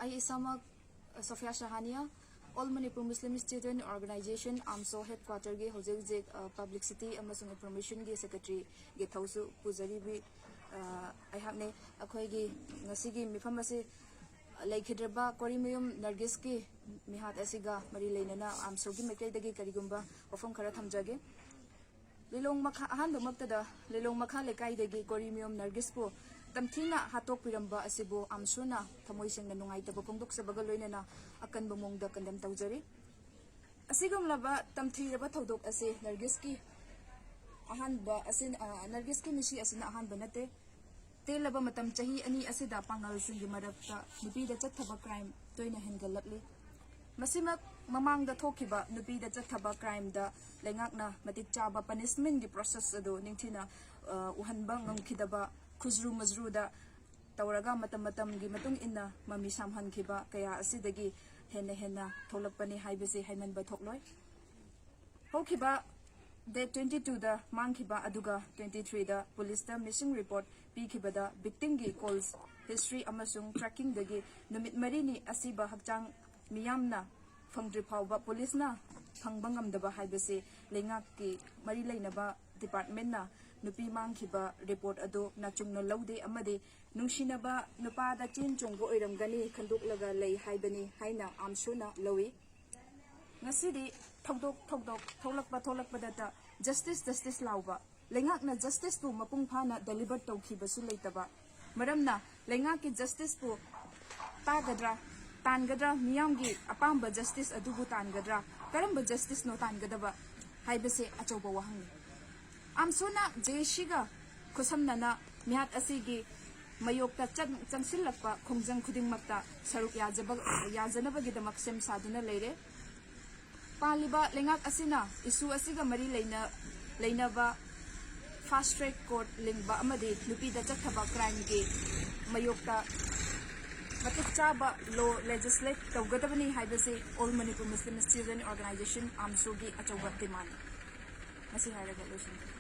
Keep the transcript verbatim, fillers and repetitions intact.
ꯑꯩ ꯏꯁꯥꯃꯛ Sophia ꯁꯍꯥꯅꯤꯌꯥ, All Manipur Muslim Student Organization, ꯑꯥꯝꯁꯣ headquarterꯒꯤ ꯍꯧꯖꯤꯛ ꯍꯧꯖꯤꯛ, ꯑ, publicity ꯑꯃꯁꯨꯡ informationꯒꯤ secretaryꯒꯤ ꯊꯧꯁꯨ ꯄꯨꯖꯔꯤꯕꯤ, ꯑ, ꯑꯩꯍꯥꯛꯅꯤ꯫ ꯑꯩꯈꯣꯏꯒꯤ ꯉꯁꯤꯒꯤ ꯃꯤꯐꯝ ꯑꯁꯤ ꯂꯩꯈꯤꯗ꯭ꯔꯕ ꯀꯣꯔꯤꯃꯌꯨꯝ ꯅꯔꯒꯤꯁꯀꯤ ꯃꯤꯍꯥꯠ ꯑꯁꯤꯒ ꯃꯔꯤ ꯂꯩꯅꯅ ꯑꯥꯝꯁꯣꯒꯤ ꯃꯥꯏꯀꯩꯗꯒꯤ ꯀꯔꯤꯒꯨꯝꯕ ꯋꯥꯐꯝ ꯈꯔ ꯊꯝꯖꯒꯦ꯫ ꯂꯤꯂꯣꯡ ꯃꯈꯥ, ꯑꯍꯥꯟꯕꯃꯛꯇꯗ ꯂꯤꯂꯣꯡ ꯃꯈꯥ ꯂꯩꯀꯥꯏꯗꯒꯤ ꯀꯣꯔꯤꯃꯌꯨꯝ ꯅꯔꯒꯤꯁꯄꯨ ꯇꯝꯊꯤꯅ ꯍꯥꯠꯇꯣꯛꯄꯤꯔꯝꯕ ꯑꯁꯤꯕꯨ ꯑꯥꯝꯁꯣꯅ ꯊꯃꯣꯏ ꯁꯦꯡꯅ ꯅꯨꯡꯉꯥꯏꯇꯕ ꯐꯣꯡꯗꯣꯛꯆꯕꯒ ꯂꯣꯏꯅꯅ ꯑꯀꯟꯕ ꯃꯑꯣꯡꯗ condemn ꯇꯧꯖꯔꯤ꯫ ꯑꯁꯤꯒꯨꯝꯂꯕ ꯇꯝꯊꯤꯔꯕ ꯊꯧꯗꯣꯛ ꯑꯁꯤ ꯅꯔꯒꯤꯁꯀꯤ ꯑꯍꯥꯟꯕ ꯑꯁꯤ, ꯑ, ꯅꯔꯒꯤꯁꯀꯤ ꯃꯤꯁꯤ ꯑꯁꯤꯅ ꯑꯍꯥꯟꯕ ꯅꯠꯇꯦ꯫ ꯇꯦꯜꯂꯕ ꯃꯇꯝ ꯆꯍꯤ ꯑꯅꯤ ꯑꯁꯤꯗ ꯄꯥꯉꯜꯁꯤꯡꯒꯤ ꯃꯔꯛꯇ ꯅꯨꯄꯤꯗ ꯆꯠꯊꯕ crime ꯇꯣꯏꯅ ꯍꯦꯟꯒꯠꯂꯛꯂꯤ꯫ ꯃꯁꯤꯃꯛ ꯃꯃꯥꯡꯗ ꯊꯣꯛꯈꯤꯕ ꯅꯨꯄꯤꯗ ꯆꯠꯊꯕ crimeꯗ ꯂꯩꯉꯥꯛꯅ ꯃꯇꯤꯛ ꯆꯥꯕ punishmentꯀꯤ process ꯑꯗꯨ ꯅꯤꯡꯊꯤꯅ, ꯑ, ꯎꯍꯟꯕ ꯉꯝꯈꯤꯗꯕ, ꯈꯨꯖ꯭ꯔꯨ ꯃꯨꯖ꯭ꯔꯨꯗ ꯇꯧꯔꯒ ꯃꯇꯝ ꯃꯇꯝꯒꯤ ꯃꯇꯨꯡ ꯏꯟꯅ ꯃꯃꯤ ꯁꯥꯝꯍꯟꯈꯤꯕ ꯀꯌꯥ ꯑꯁꯤꯗꯒꯤ ꯍꯦꯟꯅ ꯍꯦꯟꯅ ꯊꯣꯛꯂꯛꯄꯅꯤ ꯍꯥꯏꯕꯁꯤ ꯍꯥꯏꯃꯟꯕ ꯊꯣꯛꯂꯣꯏ꯫ ꯍꯧꯈꯤꯕ date twenty twoꯗ ꯃꯥꯡꯈꯤꯕ ꯑꯗꯨꯒ twenty threeꯗ policeꯇ missing report ꯄꯤꯈꯤꯕꯗ victimꯒꯤ calls history ꯑꯃꯁꯨꯡ trackingꯗꯒꯤ ꯅꯨꯃꯤꯠ ꯃꯔꯤꯅꯤ ꯑꯁꯤꯕ ꯍꯛꯆꯥꯡ ꯃꯤꯌꯥꯝꯅ ꯐꯪꯗ꯭ꯔꯤ ꯐꯥꯎꯕ policeꯅ ꯐꯪꯕ ꯉꯝꯗꯕ ꯍꯥꯏꯕꯁꯤ ꯂꯩꯉꯥꯛꯀꯤ ꯃꯔꯤ ꯂꯩꯅꯕ departmentꯅ ꯅꯨꯄꯤ ꯃꯥꯡꯈꯤꯕ report ꯑꯗꯨ ꯅꯥꯆꯨꯡꯅ ꯂꯧꯗꯦ ꯑꯃꯗꯤ ꯅꯨꯡꯁꯤꯅꯕ ꯅꯨꯄꯥꯗ ꯆꯦꯟ ꯆꯣꯡꯕ ꯑꯣꯏꯔꯝꯒꯅꯤ ꯈꯟꯗꯣꯛꯂꯒ ꯂꯩ ꯍꯥꯏꯕꯅꯤ ꯍꯥꯏꯅ ꯑꯥꯝꯁꯨꯅ ꯂꯧꯏ꯫ ꯉꯁꯤꯗꯤ ꯊꯧꯗꯣꯛ ꯊꯧꯗꯣꯛ ꯊꯣꯛꯂꯛꯄ ꯊꯣꯛꯂꯛꯄꯗꯇ justice justice ꯂꯥꯎꯕ, ꯂꯩꯉꯥꯛꯅ justiceꯄꯨ ꯃꯄꯨꯡ ꯐꯥꯅ deliver ꯇꯧꯈꯤꯕꯁꯨ ꯂꯩꯇꯕ ꯃꯔꯝꯅ ꯂꯩꯉꯥꯛꯀꯤ justiceꯄꯨ ꯇꯥꯒꯗ꯭ꯔꯥ, ꯇꯥꯟꯒꯗ꯭ꯔꯥ, ꯃꯤꯌꯥꯝꯒꯤ ꯑꯄꯥꯝꯕ justice ꯑꯗꯨꯕꯨ ꯇꯥꯟꯒꯗ꯭ꯔꯥ, ꯀꯔꯝꯕ justiceꯅꯣ ꯇꯥꯟꯒꯗꯕ ꯍꯥꯏꯕꯁꯦ ꯑꯆꯧꯕ ꯋꯥꯍꯪꯅꯤ꯫ ꯑꯥꯝꯁꯨꯅ ꯖꯦ ꯑꯦꯁ ꯁꯤꯒ ꯈꯨꯠꯁꯝꯅꯅ ꯃꯤꯍꯥꯠ ꯑꯁꯤꯒꯤ ꯃꯥꯌꯣꯛꯇ ꯆꯪ-, ꯆꯪꯁꯤꯜꯂꯛꯄ ꯈꯣꯡꯖꯪ ꯈꯨꯗꯤꯡꯃꯛꯇ ꯁꯔꯨꯛ ꯌꯥꯖꯕ-, ꯌꯥꯖꯅꯕꯒꯤꯗꯃꯛ ꯁꯦꯝ ꯁꯥꯗꯨꯅ ꯂꯩꯔꯦ꯫ ꯄꯥꯜꯂꯤꯕ ꯂꯩꯉꯥꯛ ꯑꯁꯤꯅ issue ꯑꯁꯤꯒ ꯃꯔꯤ ꯂꯩꯅ-, ꯂꯩꯅꯕ fast track court ꯂꯤꯡꯕ ꯑꯃꯗꯤ ꯅꯨꯄꯤꯗ ꯆꯠꯊꯕ crimeꯒꯤ ꯃꯥꯌꯣꯛꯇ ꯃꯇꯤꯛ ꯆꯥꯕ law legislate ꯇꯧꯒꯗꯕꯅꯤ ꯍꯥꯏꯕꯁꯤ All Manipur Muslim Student Organization, ꯑꯥꯝꯁꯨꯒꯤ ꯑꯆꯧꯕ demandꯅꯤ꯫ ꯃꯁꯤ ꯍꯥꯏꯔꯒ ꯂꯣꯏꯁꯤꯟꯖꯔꯦ꯫